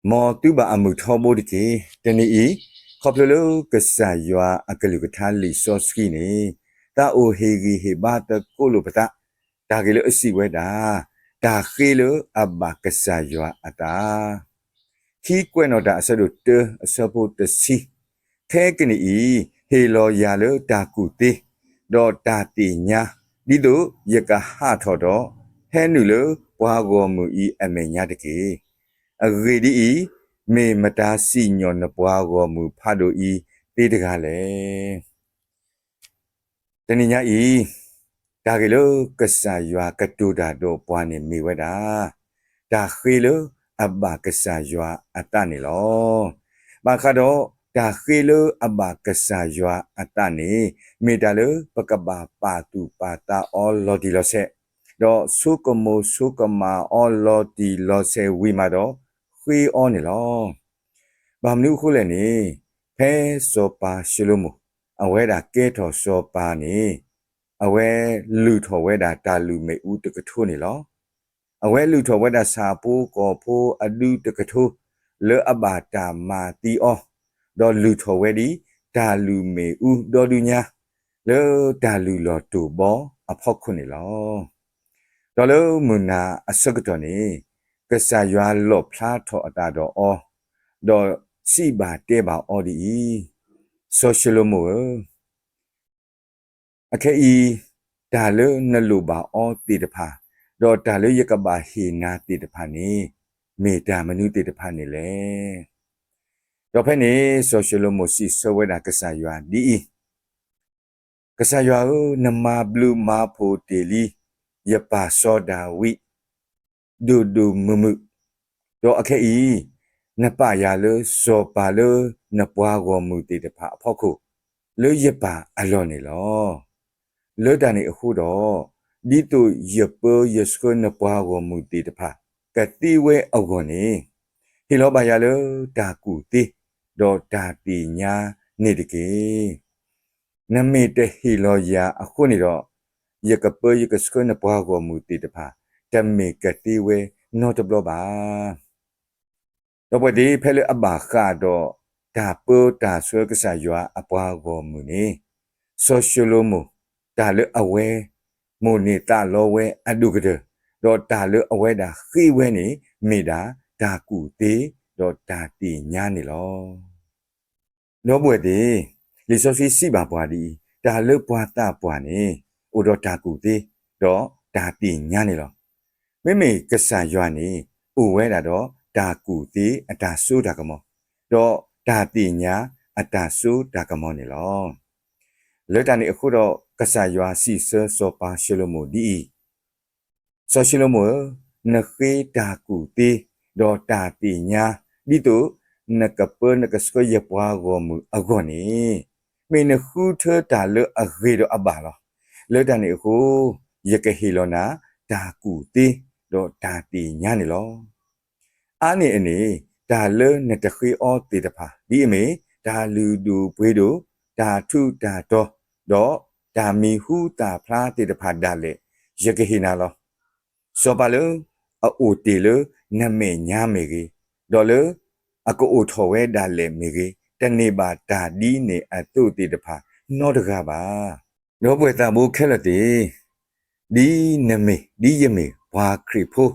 မ်သုဘၣ်အမုာ်ထီဘိတက့ၢ်. တနံၤအံၤ, ခီဖျိလၢကစၢ်ယွၤအကလုၢ်ကထါလံာ်စီဆှံန့ၣ်, သးအိၣ်ဟ့ၣ်ဂံၢ်ဟ့ၣ်ဘါသကိးလိာ်ပသး, တၢ်ဂ့ၢ်လၢအစံးဝဲဒၣ်, တၢ်ဃ့လၢအဘၣ်ကစၢ်ယွၤအသး ခံကွဲးနီၣ်တၢ်အဆၢဒိၣ်တၢ အဆၢဖိတဆံ, ခဲကနံၣ်အံၤ, ဟ့ၣ်လီၤယၤလၢတၢ်ကူၣ်သ့, ဒီးတၢ်သ့ၣ်ညါ, ဒ်သိးယကဟးထီၣ်ဒီး, ဟဲနုာ်လၢပှၤဂီၢ်မုၢ်အံၤအမဲာ်ညါတက့ၢ်. အဂ့ၢ်ဒ်အံၤ, မ့ၢ်မတၤစံၣ်ညီၣ်နပှၤဂီၢ်မုၢ်ဖးဒိၣ်အံၤသ့တဂၤလဲၣ်. တနံၤညါအံၤ, တၢ်ဂ့ၢ်လၢကစၢ်ယွၤကတိၤတၢ်ဒီးပှၤန့ၣ်မ့ၢ်ဝဲဒၣ်, တၢ်ဃ့လၢအဘၣ်ကစၢ်ယွၤအသးန့ၣ်လီၤ. ဘၣ်ဃးဒီး, တၢ်ဃ့လၢအဘၣ်ကစၢ်ယွၤအသးန့ၣ်, မ့ၢ်တၢ်လၢပကဘၣ်ပာ်သူၣ်ပာ်သးအီၤလီၤတံၢ်လီၤဆဲး, ဒီးဆိကမိၣ်ဆိကမးအီၤလီၤတံၢ်လီၤဆဲးဝံၤမးဒီး, ဃ့အီၤန့ၣ်လီၤ. ဘၣ်မနုၤအဃိလဲၣ်န့ၣ်, ဖဲစီၤပၤၡလိၤမိၣ်, အဝဲဒၣ်ကဲထီၣ်စီၤပၤန့ၣ်, အဝဲလုၢ်ထီၣ်ဝဲဒၣ်တၢ်လုၢ်မ့ၣ်အူတကထိန့ၣ်လီၤ. အဝဲလုၢ်ထီၣ်ဝဲဒၣ်ဆၣ်ဖိကီၢ်ဖိအဒုတကထိ, လၢအဘၣ်တၢ်မၤသံအီၤ, ဒီးလုၢ်ထီၣ်ဝဲဒၣ်တၢ်လုၢ်မ့ၣ်အူဒီဒုညါ, လၢတၢ်လုၢ်လီၢ်တိၢ်ဘီအဖီခိၣ်န့ၣ်လီၤ. ဒီးလၢမုၢ်နၤအဆၢကတီၢ်န့ၣ်, ကစၢ်ယွၤလီၣ်ဖျါထီၣ်အသးဒီးအီၤ, ဒီးစံးဘၣ်တဲဘၣ်အီၤဒ်အံၤ, စီၤၡလိၤမိၣ်ဧၢ, အခဲအံၤ, တၢ်လၢနလိၣ်ဘၣ်အီၤသ့ၣ်တဖၣ်, ဒီးတၢ်လၢယကဘၣ်ဟ့ၣ်နၤသ့ၣ်တဖၣ်န့ၣ်, မ့ၢ်တၢ်မနုၤသ့ၣ်တဖၣ်န့ၣ်လဲၣ်. ဒီးဖဲန့ၣ်, စီၤၡလိၤမိၣ်စံးဆၢဝဲဒၣ်ကစၢ်ယွၤဒ်အံၤ, ကစၢ်ယွၤဧၢ, နမၤဘျုးမၤဖှိၣ်တ့ၢ်လံ, ယပၢ်စီၤဒၤဝံး ဒိၣ်ဒိၣ်မုၢ်မုၢ်, ဒီးအခဲအံၤ, နပာ်ယၤလၢစီၤပၤလၢနပှၤဂီၢ်မုၢ်သ့ၣ်တဖၣ်အဖီခိၣ်, လၢယပၢ်အလီၢ်န့ၣ်လီၤ. လၢတၢ်န့ၣ်အဃိဒီး, ဒ်သိးယပၢယဆှၢနပှၤဂီၢ်မုၢ်သ့ၣ်တဖၣ် ကသ့ဝဲအဂီၢ်န့ၣ်, ဟ့ၣ်လီၤဘၣ်ယၤလၢတၢ်ကူၣ်သ့, ဒီးတၢ်သ့ၣ်ညါန့ၣ်တက့ၢ်. နမ့ၢ်တဟ့ၣ်လီၤယၤအဃိန့ၣ်ဒီး, ယကပၢယကဆှၢနပှၤဂီၢ်မုၢ်သ့ၣ်တဖၣ်, တမ့ၢ်ကသ့ဝဲနီတဘျီဘၣ်. ဒီပုၢ်ဝဲၢ်သ့ၣ်ဧၢ, ဖဲလၢအဘၣ်ဃးဒီးတၢ်ပၢတၢ်ဆှၢကစၢ်ယွၤအပှၤဂီၢ်မုၢ်န့ၣ်, စီၤၡလိၤမိၣ်, တၢ်လၢအဝဲ, မိၣ်န့ၢ်သးလီဝဲအဒိၣ်ကတၢၢ်, ဒီးတၢ်လၢအဝဲဒၣ်ဃ့ဝဲန့ၣ်, မ့ၢ်ဒၣ်တၢ်ကူၣ်သ့, ဒီးတၢ်သ့ၣ်ညါန့ၣ်လီၤ. ဒီပုၢ်ဝဲၢ်သ့ၣ်, လံာ်စီဆှံစံးဘၣ်ပှၤဒ်အံၤ, တၢ်လၢပှၤသးပှၢ်န့ၣ်, အိၣ်ဒီးတၢ်ကူၣ်သ့, ဒီးတၢ်သ့ၣ်ညါန့ၣ်လီၤ. မ့မ့ၢ်ကစၢ်ယွၤန့ၣ်, အိၣ်ဝဲဒၣ်ဒီးတၢ်ကူၣ်သ့အတၢ်စိတၢ်ကမီၤ, ဒီးတၢ်သ့ၣ်ညါအတၢ်စိတၢ်ကမီၤန့ၣ်လီၤ. လၢတၢ်န့ၣ်အဃိဒီး, ကစၢ်ယွၤစံးဆၢစီၤပၤၡလိၤမိၣ်ဒ်အံၤ, စီၤၡလိၤမိၣ်ဧၢ, နဃ့တၢ်ကူၣ်သ့, ဒီးတၢ်သ့ၣ်ညါ, ဒ်သိးနကပၢနကဆှၢယပှၤဂီၢ်မုၢ်အဂီၢ်န့ၣ်, မ့ၢ်နဃုထၢတၢ်လၢအဂ့ၤဒီးအဘၣ်လီၤ. လၢတၢ်န့ၣ်အဃိ, ယကဟ့ၣ်လီၤနၤတၢ်ကူၣ်သ့, ဒီးတၢ်သ့ၣ်ညါန့ၣ်လီၤ. အါန့ၢ်အန့ၣ်, တၢ်လၢနတဃ့အီၤသ့ၣ်တဖၣ်, ဒ်အမ့ၢ်, တၢ်လုၢ်ဒိၣ်ပှ့ၤဒိၣ်, တၢ်ထူးတၢ်တီၤ, ဒီးတၢ်မံၤဟူသၣ်ဖျါသ့ၣ်တဖၣ်ဒၣ်လဲာ်, ယကဟ့ၣ်နၤလီၤ. စီၤပၤလၢအအိၣ်တ့ၢ်လၢနမဲာ်ညါမ့ၢ်ဂ့ၤ, ဒီးလၢအကအိၣ်ထီၣ်ဝဲဒၣ်လဲာ်မ့ၢ်ဂ့ၤ, တန့ၢ်ဘၣ်တၢ်ဒ်န့ၣ်အသိးသ့ၣ်တဖၣ်နီတဂၤဘၣ်. ဒီပုၢ်ဝဲၢ်သးဘိခဲလၢာ်သ့ၣ်, ဒ်နမ့ၢ်, ဒ်ယမ့ၢ်ပှၤခရံာ်ဖိ,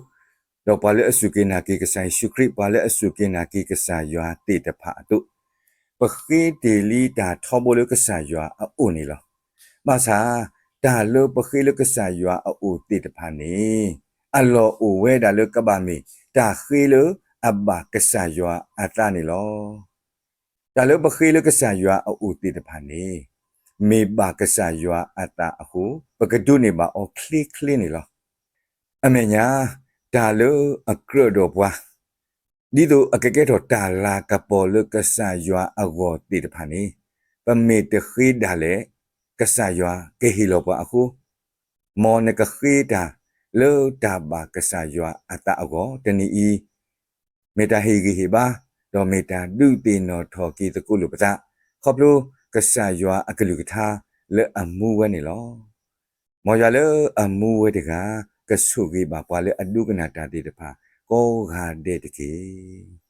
ဒီးပှၤလၢအစူၢ်က့ၤနာ်က့ၤကစၢ်ယ့ၣ်ၡူးခရံာ်, ပှၤလၢအစူၢ်က့ၤနာ်က့ၤကစၢ်ယွၤသ့ၣ်တဖၣ်အသိး, ပဃ့တ့ၢ်လံတၢ်ထီဘိလၢကစၢ်ယွၤအအိၣ်န့ၣ်လီၤ. ဘၣ်ဆၣ်, တၢ်လၢပဃ့လၢကစၢ်ယွၤအအိၣ်သ့ၣ်တဖၣ်န့ၣ်, အလီၢ်အိၣ်ဝဲဒၣ်လၢကဘၣ်မ့ၢ်တၢ်ဃ့လၢအဘၣ်ကစၢ်ယွၤအသးန့ၣ်လီၤ. တၢ်လၢပဃ့လၢကစၢ်ယွၤအအိၣ်သ့ၣ်တဖၣ်န့ၣ်, မ့ၢ်ဘၣ်ကစၢ်ယွၤအသးအဃိ, ပကဒိးန့ၢ်ဘၣ်အီၤချ့ချ့န့ၣ်လီၤ. အမဲာ်ညါ, တၢ်လၢအကြၢးဒီးပှၤ, ဒ်သိးအကကဲထီၣ်တၢ်လၤကပီၤလၢကစၢ်ယွၤအဂီၢ်သ့ၣ်တဖၣ်န့ၣ်, ပမ့ၢ်တဃ့ဒၣ်လဲာ်, ကစၢ်ယွၤကဟ့ၣ်လီၤပှၤအဃိ, မ်နကဃ့တၢ်လၢတၢ်ဘၣ်ကစၢ်ယွၤအသးအဂီၢ်တနံၤအံၤ, မ့ၢ်တၢ်ဟ့ၣ်ဂံၢ်ဟ့ၣ်ဘါ, ဒီးမ့ၢ်တၢ်ဒုးသ့ၣ်နီၣ်ထီၣ်က့ၤသကိးလိာ်ပသး, ခီဖျိကစၢ်ယွၤအကလုၢ်ကထါလၢအမူဝဲန့ၣ်လီၤ. မ်ယွၤလၢအမူဝဲတဂၤ, ကဆိၣ်ဂ့ၤဘၣ်ပှၤလၢအဒိကနၣ်တၢ်သ့ၣ်တဖၣ်ကိးဂၤဒဲးတက့ၢ်.